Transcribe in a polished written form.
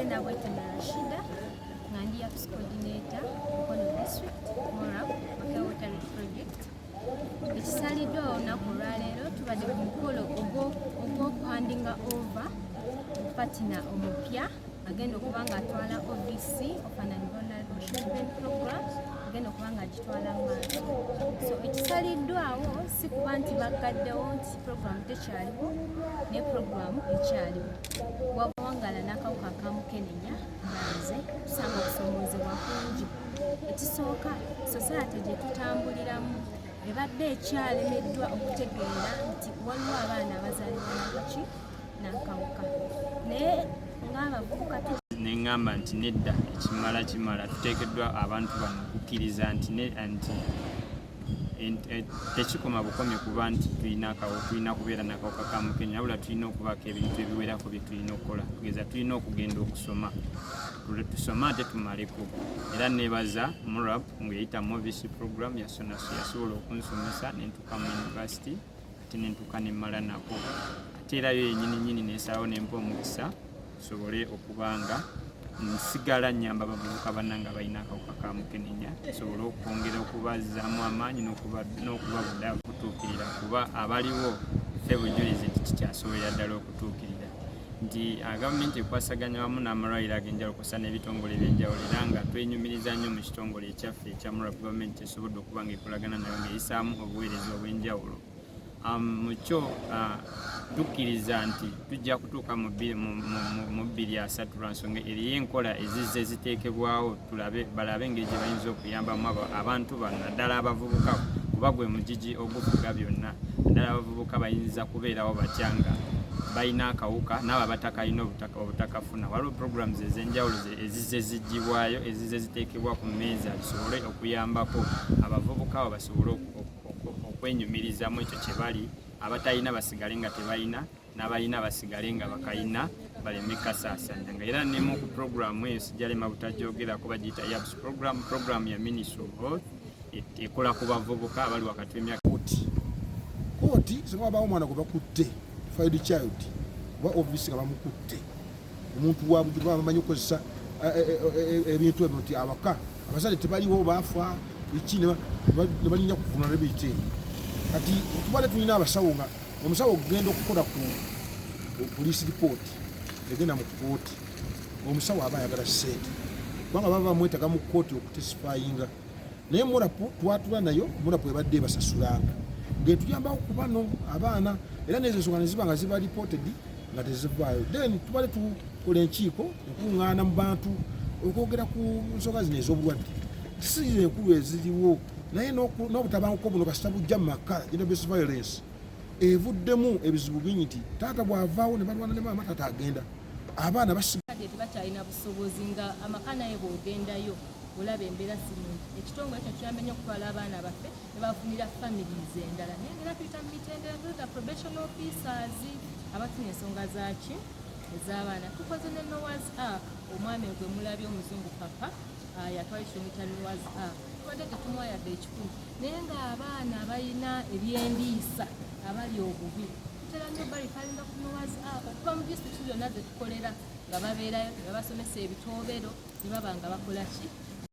Nze Nabweteme Rashida, nga ndi YAPS coordinator, Mukono District, MORAP, Makerere Water Reach Project. Ekisaliddwa olunaku olwaleero, tubadde ku mukolo ogw'okuhandinga over partner omupya agenda okuba nga atwala OVC, Orphan and Vulnerable Children Program, agenda okuba nga agitwala mu maaso. So ekisaliddwawo si kuba nti baggaddewo nti program tekyaliwo, naye program ekyaliwo. Wawangala n'akawuka akamukenenya nga nze tusanga okusoomoozebwa kungi. Ekisooka, society gye tutambuliramu ebadde ekyalemeddwa okutegeera nti waliwo abaana abazaalibwa nakaki n'akawuka, naye ng'abavubuka Neŋŋamba nti nedda, ekimala kimala. Tuteekeddwa abantu bano okukkiriza nti tekikoma bukomi kuba nti tulina kubeera nakawuka ka mukenya, wabula tulina okubaako ebintu ebiwerako bye tulina okukola. Tugeza tulina okugenda okusoma, tusome ate tumaleko. Era nebaza MURAP ng'eyita mu OVC program, yasobola okunsomesa nentuuka mu university, ate nentuuka nemmala nako. Ate era yo yenyini nyini nesalawo nempa omukisa nsobole okuba nga nsigala nyamba abavubuka bannange abalina akawuka ka mukenenya, nsobole okwongera okubazzaamu amaanyi n'okubabuda okutuukirira, kuba abaliwo ffe bujulizi nti kikyasobolera ddala okutuukirira nti gavumenti ekwasaganya wamu n'amalwaliro ag'enjawulo kw'ossa n'ebitongole ebyenjawulo. Era nga twenyumiriza nnyo mu kitongole ekyaffe ekya MURAP, gavumenti esobodde okuba nga ekolagana nayo ng'eyisaamu obuweereza obw'enjawulo. Mu kyo tukkiriza nti tujja kutuuka mu 2030, lwa nsonga eriyo enkola ezizze ziteekebwawo, tulabe balabe engeri gye bayinza okuyambamu abantu bano, naddala abavubuka, kuba gwe mugigi ogufuga byonna. Naddala abavubuka bayinza kubeerawo batya nga balina akawuka, n'abo abatakalina obutakafuna? Waliwo programs ez'enjawulo ezizze ziggyibwayo, ezizze ziteekebwa ku mmeeza, zisobole okuyambako abavubuka abo basobole okwenyumirizamu ekyo kye bali. Abatalina basigale nga tebalina, n'abalina basigale nga bakayina, baleme kasaasanya. Nga era nemu ku programu eyo sijalema butajoogerako, bagiyita YAPS program, program ya Ministry of Health, ekola ku bavubuka abali wakati w'emyaka Kooti, kooti singa wabaawo omwana gwe bakutte, defiled child oba OVC, nga bamukutte, omuntu wa bulijjo bamanyi okukozesa ebintu ebyo nti awaka abazadde tebaliwo, baafa eki, ne balinnya ku vulnerability eyo. Kati tubadde tulina abasawo, nga omusawo okugenda okukola ku police report egenda mu kooti, omusawo aba ayagala ssente kubanga baba bamwetaga mu kooti okutestifyinga. Naye MURAP twatula nayo, MURAP ebadde ebasasulanga ng'etuyambako ku bano abaana, era nezo ensonga ne ziba nga ziba reported nga tezivaayo. Then tubadde tukola enkiiko, enkuŋŋaana mu bantu okwogera ku nsonga zino ez'obulwadde, si enkulu eziriwo, naye n'obutabanguko buno kasita bujja mu maka, gender based violence evuddemu ebizibu bingi, nti taata bw'avaawo ne balwana ne maama, taata agenda, abaana kati tebakyalina busobozi, nga amaka naye bw'ogendayo olaba embeera si nnungi. Ekitongole kino kiyamba nnyo okutwala abaana baffe ne bafunira families endala, naye ngera tuyita mu mitendera, tuyita probation officers abatuna ensonga zaki ez'abaana. Tukoze ne Noah's Ark. Omwami gwe mulabye omuzungu papa yatwala ekitongole kya Noah's Ark. Tubadde tetumuwa yadde 100, naye ng'abaana abalina ebyendiisa, abali obubi, tutera nnyo bareferringa ku Noah's Ark okuva mu disitulikiti zonna ze tukolera, nga babeerayo ne babasomesa ebitoobero ne baba nga bakola ki.